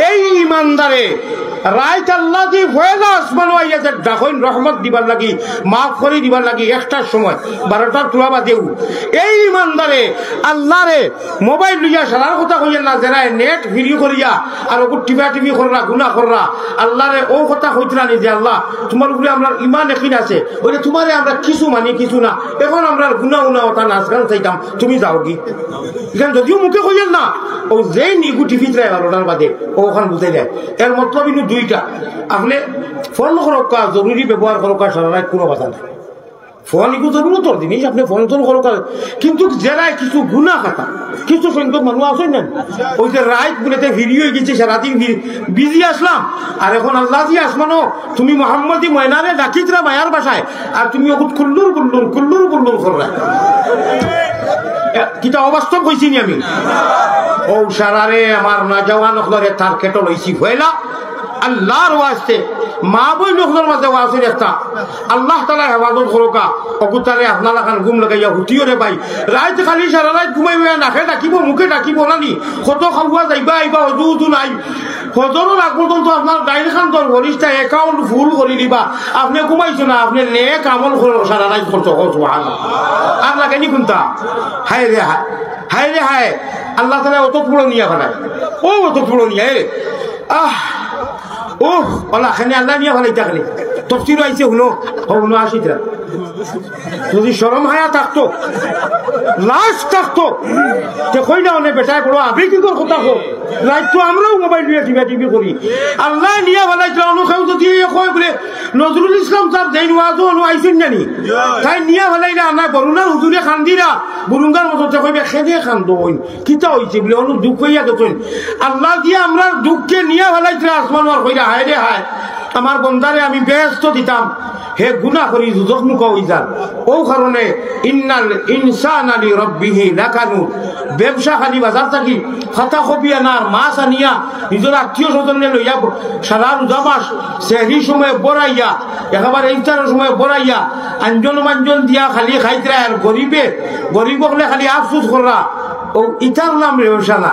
এই ইমানদারে রাইত আল্লায় দি পয়লা আসমানো আইয়া যে ডাকইন রহমত দিবার লাগি, মাফ করি দিবার লাগি, একটার সময়, বারোটার তুলা বাদেউ। এই ইমানদারে আল্লারে মোবাইল লইয়া সারার কথা কইয়ের না, যেরায় নেট ফ্রি করিয়া আর ওগু টিপা টিপি কররা, গুনা কররা, আল্লারে অউ কথা কইতরা নি যে, "আল্লাহ, তুমার উপরে আমরার ইমান একিন আছে, অইলে তুমারে আমরা কিছু মানি, কিছু না, অখন আমরার গুনা উনা ওটা নাচ গান চাইতাম, তুমি যাওগি।" ইখান যদিও মুখে কইয়ের না, অউ যেইন ইগু টিপিতরা এগারোটার বাদে, অউ অখান বুঝাই দেয়। এর মতলব ইনো দুইটা, আপনে ফোন করউক্কা, জরুরি ব্যবহার করউক্কা, সারা রাইত কুনু বাধা নাই। ফোন ইগু জরুরতর জিনিস, আপনে ফোন টোন করউক্কা, কিন্তু যেরায় কিছু গুনা খাতা, কিছু সংখ্যক মানুষ আছইন না, অউ যে রাইত বুলেতে ফ্রি অইগেছি, সারাদিন বি-, বিজি আছলাম, আর অখন আল্লায় দি আসমানো, তুমি মোহাম্মদী ময়নারে ডাকিতরা মায়ার ভাষায়, আর তুমি অগুত কুল্লুর বুল্লুর, কুল্লুর বুল্লুর কররায়। এ, কিতা অবাস্তব কইছি নি আমি? অউ সারারে আমার নওজোয়ান অকলরে টার্গেটো লইছি পয়লা, আল্লার ওয়াস্তে, মা বইন অকলর মাঝে ওয়াজ অইল একটা, আল্লাহ তাআলায় হেফাজত করউক্কা, অগুতারে আপনার লাখান ঘুম লাগাইয়া হুতিও রে ভাই। রাইত খালি সারা রাইত ঘুমাইবা, নাকে ডাকিবো, মুখে ডাকিবো না নি। কত খাওয়া যাইবা আইবা, অজু উজু নাই। ফজরর আগ পর্যন্ত আপনার ডাইন কান্দর ফিরিস্তায় অ্যাকাউন্ট ফুল করি দিবা। আপনে ঘুমাইছো না, আপনে নেক আমল করো, সারা রাইত করছো, কও সুবহানাল্লাহ। আর লাগে নি কুনতা? হায় রে হায়, হায় রে হায়। আল্লাহ তাআলায় অত বড় নিয়া ফালাইন, অউ অত বড় নিয়া, এ রে। আহ, ওহ, ওলা, খানি আল্লায় নিয়া ফালাইতা খানি। তফসিরো আইছে, হুনো, হো, হুনো, আসিতরা। যদি শরম হায়া থাকতো, লাজ থাকতো, তে কইলা অনে বেটায় বড় আবেগিকর কথা কও। রাইত তো আমরাও মোবাইল লইয়া টিপা টিপি করি। আল্লায় নিয়া ফালাইতরা, অনো কেউ যদি ইয়ে কয় বুলে, নজরুল ইসলাম সাব যেইন ওয়াজো অনো আইছইন না নি? তাইন নিয়া ফালাইরা, না, বরুণার হুজুরে কান্দিরা, বুরুঙ্গার মতো তে কইবা, "কেনে কান্দইন? কিতা অইছে?" বুলে, "অনো দুখ অইয়া গেছইন।" আল্লায় দি আমরার দুখরে নিয়া ফালাইতরা আসমানো আর কইরা, "হায় রে হায়, আমার বন্দারে আমি বেহেস্ত দিতাম, হে গুনা করি দুজখ মুখা অইযার।" অউ কারণে, "ইন্নাল ইনসানা লিরাব্বিহি লাকানুদ।" ব্যবসা খালি বাজার থাকি খাতা কপি আনার, মাছ আনিয়া, নিজর আত্মীয় স্বজনরে লইয়া ব-, সারা রোজা মাস সেহরি সময় বড়াইয়া, একেবারে ইফতারর সময় বড়াইয়া, আঞ্জন মাঞ্জন দিয়া খালি খাইতরা, আর গরিবে, গরিব অকলে খালি আফসোস কররা, অউ ইতার নাম ব্যবসা না।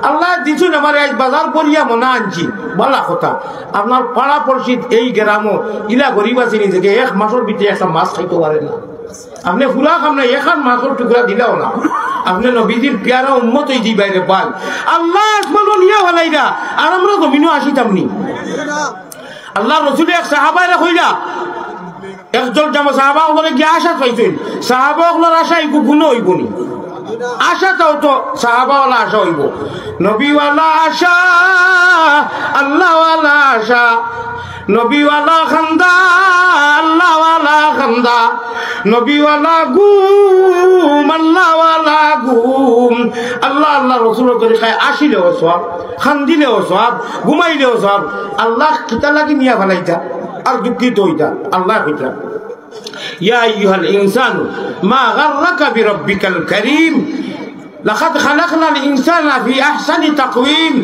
আল্লায় দিছইন আমারে, আইজ বাজার করিয়া মনা আনছি, বালা কথা। আপনার পাড়া পড়শিত এই গ্রামো ইলা গরিব আছে নি যে এক মাসর ভিতরে একটা মাছ খাইতো পারে না? আপনে পুরা কাম নাই, এখান মাছর টুকরা দিলাও না। আপনে নবীজির পিয়ারা উম্মত অইযিবায় রে ভাই। আল্লায় আসমানো নিয়া ফালাইরা, আর আমরা জমিনো আসিতাম নি? আল্লার রসুলে এক সাহাবারে কইরা, একজন জামা সাহাবা অকলরে গিয়া আশা পাইছইন। সাহাবা অকলর আশা ইগু গুনা অইবো নি? আশা তাও তো সাহাবা ওয়ালা আশা অইবো। নবী ওয়ালা আশা, আল্লাহ ওয়ালা আশা। নবীওয়ালা খান্দা, আল্লাহওয়ালা খান্দা, নবীওয়ালা ঘুম, আল্লাহওয়ালা ঘুম। আল্লাহ, আল্লাহ রসুলর তরিকায় আসিলেও সওয়াব, খান্দিলেও সওয়াব, ঘুমাইলেও সওয়াব। আল্লাহ কিতা লাগি নিয়া ফালাইতা আর দুঃখিত অইতা? আল্লাহ কইতা, ইয়া আইয়ুহাল ইনসানু মা গাররাকা বিরাব্বিকাল কারীম। লাকাদ খালাকনাল ইনসানা ফি আহসানি তাকওয়িম।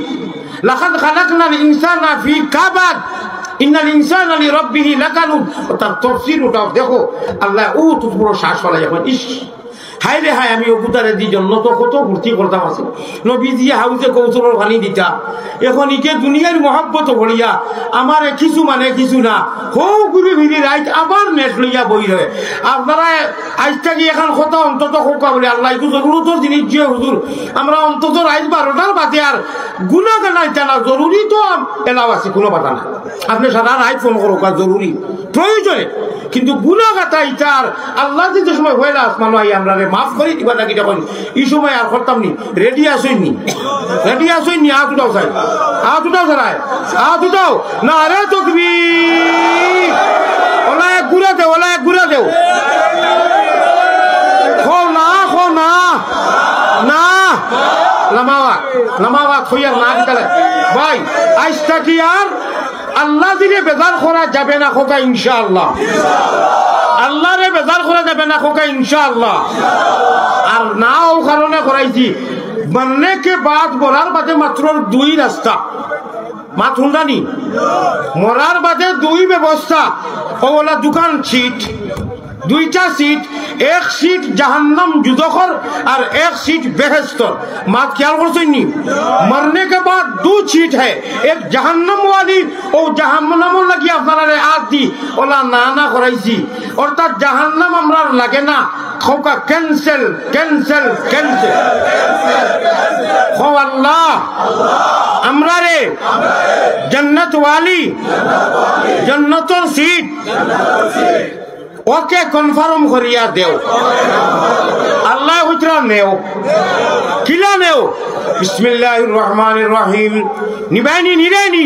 লাকাদ খালাকনাল ইনসানা ফি কাবাদ। ইন্নাল ইনসানা লিরাব্বিহি লাকানুদ। অউ তার তফসির অটা দেখো, আল্লায় অউ তো পুরো শ্বাস ফালাই এখন, ইশ, হায় রে হায়, আমি অগুতারে দি জন্নতো কত ফুর্তি করতাম আছিল। নবীজিয়ে হাউজে কৌসরর পানি দিতা। এখন ইগে দুনিয়ার মহব্বতো পড়িয়া আমারে কিছু মানে কিছু না, হউ ঘুরি ফিরি রাইত আবার নেট লইয়া বই রয়। আপনারা আইজ থাকি এখান কথা অন্তত কউক্কা বুলে, আল্লাহ, ইগু জরুরতর জিনিস যে হুজুর, আমরা অন্তত রাইত বারোটার বাদে আর গুনা গানা ইতা না, জরুরি তো এলাও আছে, কুনু বাধা নাই। আপনে সারা রাইত ফোন করউক্কা, জরুরি, প্রয়োজনে, কিন্তু গুনা গাতা ইতা আর আল্লাহ যে সময় পয়লা আসমানো আইয়া আমরারে মাফ করি দিবা নাকি তখন, ই সময় আর করতাম নি। রেডি আছইন নি? রেডি আছইন নি? আত উঠাও চাই, আত উঠাও চাই, আত উঠাও। নারে তকবীর। ওলা এক গুড়া দেও, ওলা এক গুড়া দেও। কও না, কও না, না। লামাওয়াত, লামাওয়াত কইয়ার না দিতালে। ভাই, আইজ থাকি আর আল্লাহ দিলে বেজার করা যাবে না, কউক্কা ইনশাআল্লাহ। আল্লাহরে বেজার করা যাবে না, কউক্কা ইনশাআল্লাহ। আর না অউ কারণে করাইছি, মরনে কে বাদ, মরার বাদে মাত্র দুই রাস্তা। মাত হুনরানি? মরার বাদে দুই ব্যবস্থা, অউ অলা দুখান সিট, দুইটা সিট, এক সিট জাহান্নাম দুজখর আর এক সিট বেহেস্তর। মাত খিয়াল করছইন নি? মরনে কে বাদ দু সিট হ্যায়, এক জাহান্নাম ওয়ালি, অউ জাহান্নামর লাগি আপনারারে আত দি অলা না না করাইছি, অর্থাৎ জাহান্নাম আমরার লাগে না। কউক্কা cancel, cancel, cancel। কও আল্লাহ, আমরারে জান্নাত ওয়ালি, জান্নাতর সিট, OK confirm করিয়া দেও। আল্লায় কইতরা নেও, কিলা নেও? বিসমিল্লাহির রহমানির রহিম। নিবায়নি, নিরায়নি।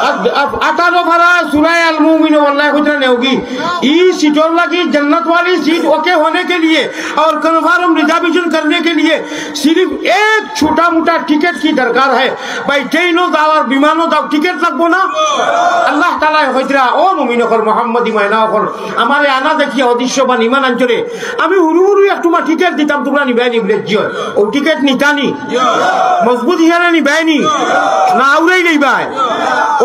আ-, আ-, আঠারো পারা সূরা আল মুমিন, আল্লায় কইতরা নেওগি। ই সিটর লাগি জান্নাত ওয়ালি সিট OK होने के लिए और confirm reservation करने के लिए सिर्फ एक छोटा मोटा टिकट की दरकार है। ভাই, ট্রেনও যাও আর বিমানও যাও, টিকট লাগবো না? আল্লাহ তাআলায় কইতরা, ও মুমিন অকল, মোহাম্মদী ময়না অকল, আমারে আনা দেখিয়া অদৃশ্যবান ইমান আনছরে, আমি হুরু হুরু এক টুমা টিকট দিতাম, তুমরা নিবায়নি বুলে জি অয়। অউ টিকট নিতানি? মজবুত হিসাবে নিবায়নি? না আউরাই লইবায়?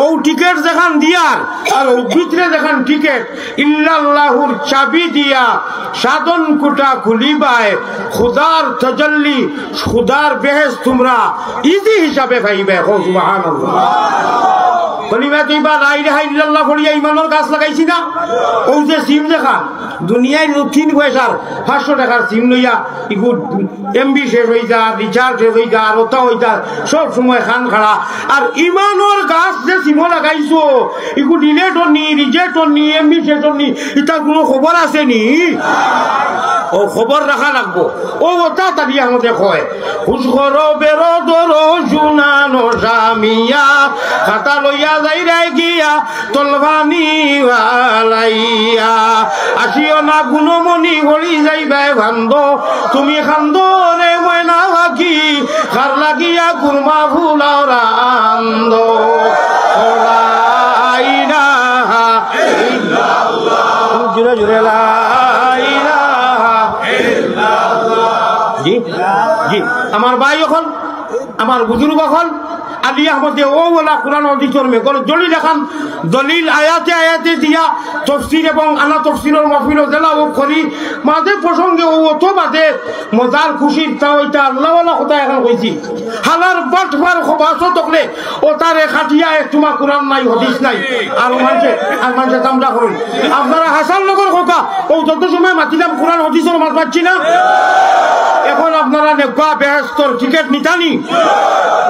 অউ টিকট যেখান দিয়ার, আর অউ ভিতরে যেখান টিকট, ইল্লাল্লাহুর চাবি দিয়া সাধন কুটা খুলিবায়, খুদার তজল্লি, খুদার বেহেশত তুমরা easy হিসাবে পাইবায়। কও সুবহানাল্লাহ। কলিমা তৈবা লা ইলাহা ইল্লাল্লাহ পড়িয়া ইমানর গাছ লাগাইছি না? অউ যে সিম যেখান, দুনিয়ার তিন পয়সার পাঁচশো টেকার সিম লইয়া ইগু MB শেষ অইযার, recharge শেষ অইযার, অতা অইযার, সব সময় খান খাড়া। আর ইমানর গাছ যে সিমো লাগাইছো, ইগু delete অর নি, reject অর নি, MB শেষ অর নি, ইতার কুনু খবর আছে নি? অউ খবর রাখা লাগবো। অউ অতা তারিয়া আমারে কয়, হুশ করো বেরো ধরো শুনানো সামিয়া, খাতা লইয়া যাইরায় গিয়া তলবানি বালাইয়া। আসিও না গুণমণি হরি যাইবায় ভান্দ, তুমি খান্দো রে ময়না পাখি, খার লাগিয়া গুরমা ফুলাও রান্দো। লা ইলাহা ইল্লাল্লাহ। জোরে জোরে লা ইলাহা ইল্লাল্লাহ। জি, জি, আমার ভাই অকল, আমার বুজুর্গ অকল, আলী আহমদে অউ অলা কুরআন হাদিসর মেঘর জলিল লাখান দলিল আয়াতে আয়াতে দিয়া তফসির এবং আনা তফসিরর মাহফিলো জেলা ও করি, মাঝে প্রসঙ্গে অউ অত বাদে মজার খুশির তা অইতা আল্লাহওয়ালা কথা এখন কইছি। হালার বাটপার খবাসো তকলে অতারে খাটিয়া এক টুমা কুরআন নাই, হাদিস নাই। আর মানষে, আর মানষে তামড়া করইন। আপনারা হাসান নগর কউক্কা, অউ যত সময় মাতিলাম কুরআন হাদিসর মাত মাতছি না? এখন আপনারা নেবা বেহেশতর টিকট নিতানি?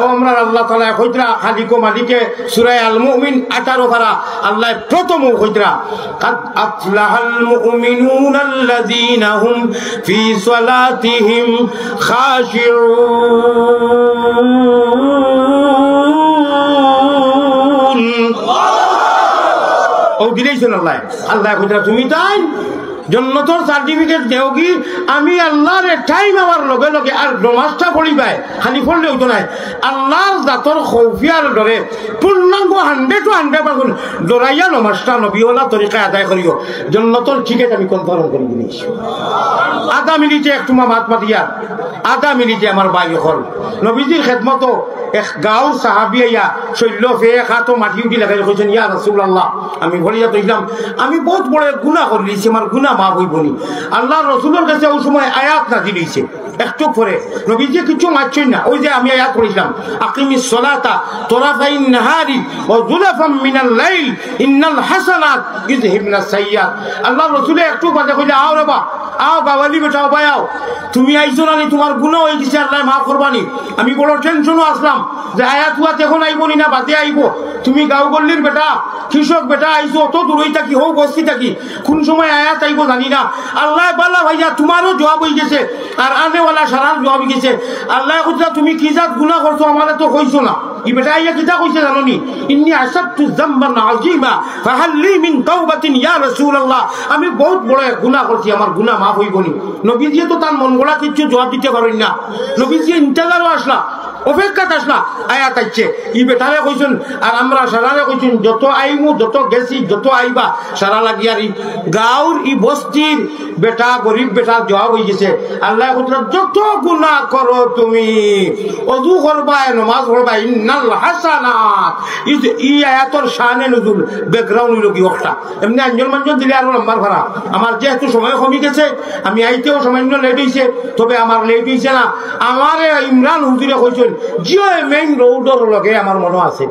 অউ আমরার আল্লাহ তাআলায় কইতরা খালিকো মালিকে সূরা আল মুমিন আঠারো পারা আল্লায় প্রথম কইতরা, قد أفلح المؤمنون الذين هم في صلاتهم خاشعون। অউ দিলাইছইন আল্লায়। আল্লায় কইতরা, তুমি তাইন জন্নতর certificate দেওগি, আমি আল্লারে টাইম আওয়ার লগে লগে আর নমাজটা পড়িবায়, খালি পড়লে অইতো নায়। আল্লার জাতর খৌফিয়ার ডরে পূর্ণাঙ্গ hundred to hundred percent ডরাইয়া নমাজটা নবীওয়ালা তরিকায় আদায় করিও, জন্নতর টিকট আমি কনফার্ম করি দিলাইছি। আধা মিনিটে এক টুমা মাত মাতিয়া, আধা মিনিটে আমার ভাই অকল, নবীজির খেদমতো এক গাঁওর সাহাবি আইয়া শৈল্য ফে এক আতো মাটি উঠি লাগাই কইছইন, ইয়া রাসূলুল্লাহ, আমি বলিয়া তইলাম, আমি বউত বড় এক গুনা করিলিছি, আমার গুনা মাফ অইবো নি? আল্লার রসুলর গেছে অউ সময় আয়াত নাজিল অইছে। একটু পরে নবীজি কিচ্ছু মাতছইন না, অউ যে আমি আয়াত পড়ছিলাম, আকিমিস সলাতা তরাফাইন নাহারি ওয়া যুলাফাম মিনাল লাইল ইন্নাল হাসানাত ইউযহিবনাস সাইয়্যাত। আল্লার রসুলে একটু বাদে কইলা, আও রে বা, আও গাওয়ালি বেটা, ও ভাই আও, তুমি আইছো না নি, তুমার গুনা অইগেছে, আল্লায় মাফ করবা নি। আমি বড় টেনশনো আছলাম যে আয়াত উয়াত এখন আইবো নি না বাদে আইবো। তুমি গাঁও গল্লির বেটা, কৃষক বেটা, আইছো অত দূরই থাকি, হউ বস্তি থাকি, কুন সময় আয়াত আইবো জানি না। আল্লায় বালা ভাইয়া তুমারও জবাব অইগেছে, আর আনেওয়ালা সারার জবাব অইগেছে। আল্লায় কইতরা, তুমি কি জাত গুনা করছো, আমারে তো কইছো না। ই বেটা আইয়া কিতা কইছে জানো নি? ইন্নী আসাবতু যামবান আযীমা ফাহাল লি মিন তাওবাতিন ইয়া রাসূলুল্লাহ। আমি বউত বড় এক গুনা করছি, আমার গুনা মাফ অইবো নি? নবীজিয়ে তো তান মন গড়া কিচ্ছু জবাব দিতে পারইন না। নবীজি ইন্তেজারো আছলা। অপেক্ষাত আছলা, আয়াত আইছে। ই বেটারে কইছইন, আর আমরা সারারে কইছইন, যত আইমু, যত গেছি, যত আইবা, সারা লাগিয়ার ই গাঁওর, ই বস্তির বেটা, গরিব বেটা জবাব অইগেছে। আল্লায় কইরা, যত গুনা করো তুমি, অজু করবায়, নমাজ পড়বায়, ইন্নাল হাসানাত। ই যে, ই আয়াতর শানে নুজুল, background অইলো গি অখটা। এমনে আঞ্জল মাঞ্জল দিলে আরো লম্বার ফারা। আমার যেহেতু সময় কমি গেছে, আমি আইতেও সামান্য late অইছে, তবে আমার late অইছে না। আমারে ইমরান হুজুরে কইছইন, জিও, এ main road-র লগে আমার মনো আছে।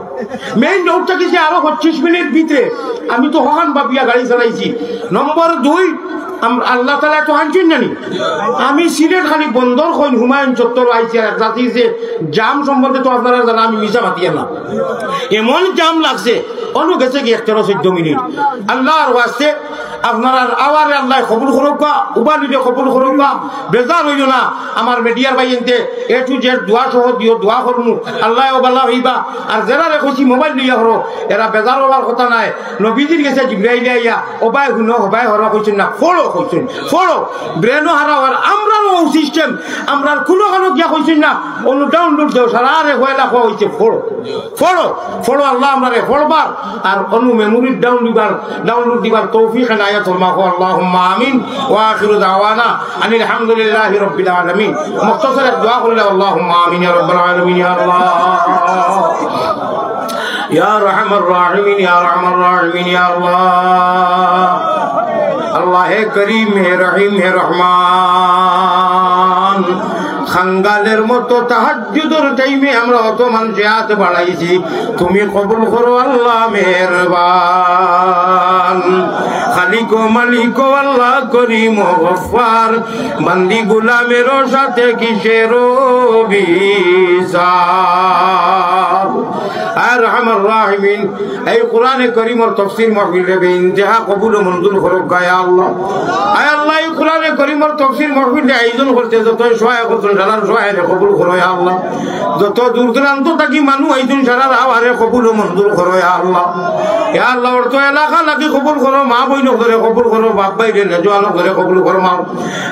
Main road থাকি যে আরো পঁচিশ মিনিট ভিতরে, আমি তো হকান ভাবিয়া গাড়ি চালাইছি। নম্বর দুই, আম-, আল্লাহ তাআলায় তো আনছইন না নি। আমি সিলেট খালি বন্দর কইন হুমায়ুন চত্বর আইছি, আর এক জাতি যে jam সম্বন্ধে তো আপনারা জানা, আমি মিছা মাতিয়ার না। এমন jam লাগছে, অনু গেছে কি এক তেরো চৌদ্দ মিনিট। আল্লাহর ওয়াস্তে আপনারার আওয়ারে আল্লায় কবুল করউক্কা, উবানিরে কবুল করউক্কা, বেজার অইও না। আমার media-র ভাইয়াইন্তে A to Z দোয়া সহ দিও, দোয়া করমু, আল্লায় অউ বালা অইবা। আর যেরারে কইছি mobile লইয়া করো, এরা বেজার অওয়ার কথা নায়। নবীজির গেছে জিব্রাইলে আইয়া, "ওবায় হুনো, হবায় হরো" কইছইন না, "ফড়ো" কইছইন, "ফড়ো।" Brain-ও হারাও, আর আমরারও অউ system, আমরার কুনুখানো গিয়া কইছইন না, "অনু download দেও", সারারে কয়লা কওয়া অইছে, "ফড়ো।" ফড়ো, ফড়ো, আল্লাহ আমরারে ফড়বার, আর অনু memory down দিবার, download দিবার তৌফিক এনায়েত ফরমাও, আল্লাহুম্মা আমিন। ওয়া আখিরু দাওয়ানা আনিল হামদুলিল্লাহি রাব্বিল আলামিন। মুখতাসর এক দোয়া করিলা, আল্লাহুম্মা আমিন ইয়া রাব্বাল আলামিন, ইয়া আল্লাহ। ইয়া আরহামার রাহিমিন, ইয়া আরহামার রাহিমিন, ইয়া আল্লাহ। আল্লাহ হে করিম, হে রহিম, হে রহমান। খাঙ্গালের মতো তাহাজ্জুদর time-এ আমরা অত মানষে আত বাড়াইছি, তুমি কবুল করো আল্লাহ মেহেরবান। খালিক ও মালিক ও আল্লাহ করিম ও গফফার, বান্দি গুলামের সাথে কিসের বিচার? আর আরহামার রাহিমিন, এই কোরআনে করিমর তফসির মাহফিলরে বেইন্তেহা কবুল ও মঞ্জুর করউক্কা ইয়া আল্লাহ। আয় আল্লাহ, এই কোরআনে করিমর তফসির মাহফিলরে আয়োজন করতে যত সহায় করছইন, সারার সহায়রে কবুল করো ইয়া আল্লাহ। যত দূর দূরান্ত থাকি মানুষ আইছইন, সারার আওয়ারে কবুল ও মঞ্জুর করো ইয়া আল্লাহ। ইয়া আল্লাহ, অত্র এলাকা লাগি কবুল করো, মা বইন অকলরে কবুল করো, বাপ ভাইরে, নওজোয়ান অকলরে কবুল ফরমাও।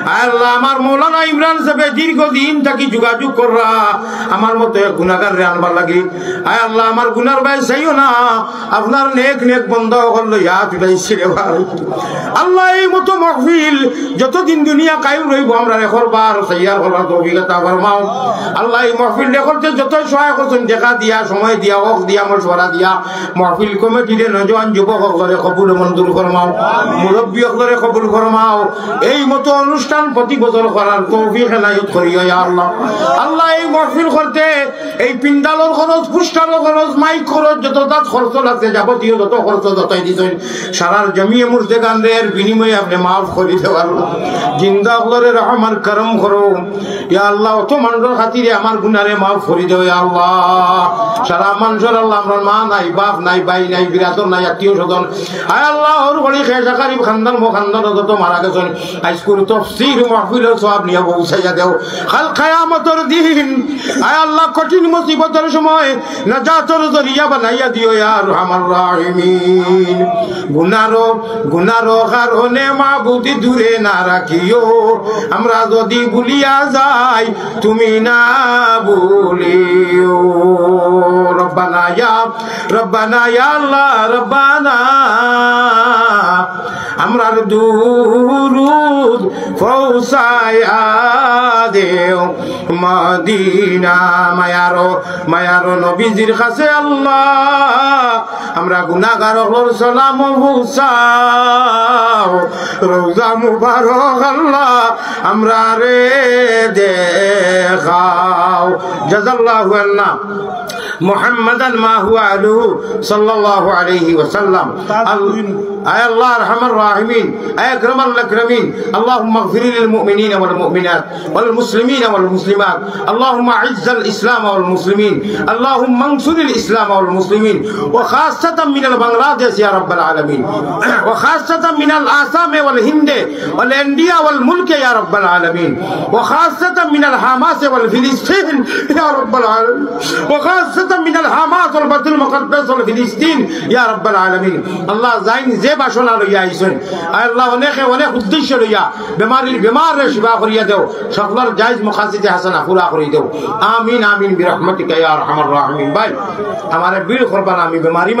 আয় আল্লাহ, আমার মৌলানা ইমরান সাহেবে দীর্ঘদিন থাকি যোগাযোগ কররা, আমার মতো এক গুনাহগাররে আনবার লাগি। আয় আল্লাহ, আমার গুনার বায় চাইও না, আপনার নেক নেক বন্দা অকল লইয়া আত উঠাইছি রে ভাই। আল্লাহ, এই মতো মাহফিল যতদিন দুনিয়া কায়েম রইবো, আমরারে করবার, তৈয়ার করবার তৌফিক আতা ফরমাও। আল্লাহ, এই মাহফিল করতে যত সহায় করছইন, টেকা দিয়া, সময় দিয়া, অক্ত দিয়া, মশওয়ারা দিয়া, মাহফিল কমিটিরে, নওজোয়ান যুবক অকলরে কবুল ও মঞ্জুর ফরমাও, মুরব্বী অকলরে কবুল ফরমাও। এই মতো অনুষ্ঠান প্রতি বছর করার তৌফিক এনায়েত করিও ইয়া আল্লাহ। আল্লাহ, এই মাহফিল করতে এই পিন্ডালর খরচ, পোস্টারর খরচ, মাইক খরচ, যত জাত খরচ লাগছে, যাবতীয় যত খরচ যতই দিছইন, সারার জমিয়ে মুর্দেগানরে এর বিনিময়ে আপনে মাফ করি দেও আল্লাহ। জিন্দা অকলরে রহম আর করম করো। ইয়া আল্লাহ, অত মানষর খাতিরে আমার গুনারে মাফ করি দেও ইয়া আল্লাহ। সারা মানষর আল্লাহ, আমরার মা নাই, বাপ নাই, ভাই নাই, বিরাদর নাই, আত্মীয় স্বজন। আয় আল্লাহ, হউর করি খেশ আকারিব খান্দান মো খান্দান যত মারা গেছইন, আইজকুর তফসির মাহফিলর সওয়াব নিয়া পৌঁছাইয়া দেও। কাল কিয়ামতর দিন, আয় আল্লাহ, কঠিন মুসিবতর সময় নাজাতর জরিয়া বানাইয়া দিও ইয়া আরহামার রাহিমিন। গুনারো, গুনারো কারণে মাবুদ দূরে না রাখিও, আমরা যদি ভুলিয়া যাই তুমি না ভুলিও। রব্বানা ইয়া, রব্বানা ইয়া আল্লাহ, রব্বানা। আমরার দুরুদ পৌঁছাইয়া দেও মদিনা। মায়ারো, মায়ারো নবীজির কাছে আল্লাহ, আমরা গুনাহগার অকলর সালাম পৌঁছাও। রওজা মুবারক আল্লাহ, আমরারে দেখাও। জাযাল্লাহু আন্না মুহাম্মাদান মা হুয়া আহলুহু সাল্লাল্লাহু আলাইহি ওয়াসাল্লাম। আল-, আয় আল্লাহ আরহামার রাহিমিন, আয় আকরামাল আকরামিন, আল্লাহুম্মা ইগফির লিল মুমিনিনা ওয়াল মুমিনাত ওয়াল মুসলিমিনা ওয়াল মুসলিমাত। আল্লাহুম্মা আইজ্জাল ইসলাম ওয়াল মুসলিমিন। আল্লাহুম্মা আনসুরিল ইসলাম ওয়াল মুসলিমিন। ওয়া খাসসাতাম মিনাল বাংলাদেশ ইয়া রাব্বাল আলামিন। ওয়া খাসসাতাম মিনাল আসাম ওয়াল হিন্দ ওয়াল ইন্ডিয়া ওয়াল মুলক ইয়া রাব্বাল আলামিন। ওয়া খাসসাতাম মিনাল হামাস ওয়াল ফিলিস্তিন ইয়া রাব্বাল আলামিন। ওয়া খাসসাতাম من الحماس والبيت المقدس وفلسطين يا رب العالمين. আল্লাহ, যাইন যে বাসনা লইয়া আইছইন, আয় আল্লাহ, অনেকে অনেক উদ্দেশ্য লইয়া বেমারির বেমাররে শিফা করিয়া দেও, সকলর জায়েজ মাকাসিদে হাসানা পুরা করি দেও। আমিন, আমিন, برحمتك يا أرحم الراحمين। ভাই, আমারে ভিড় করবা না, আমি বেমারি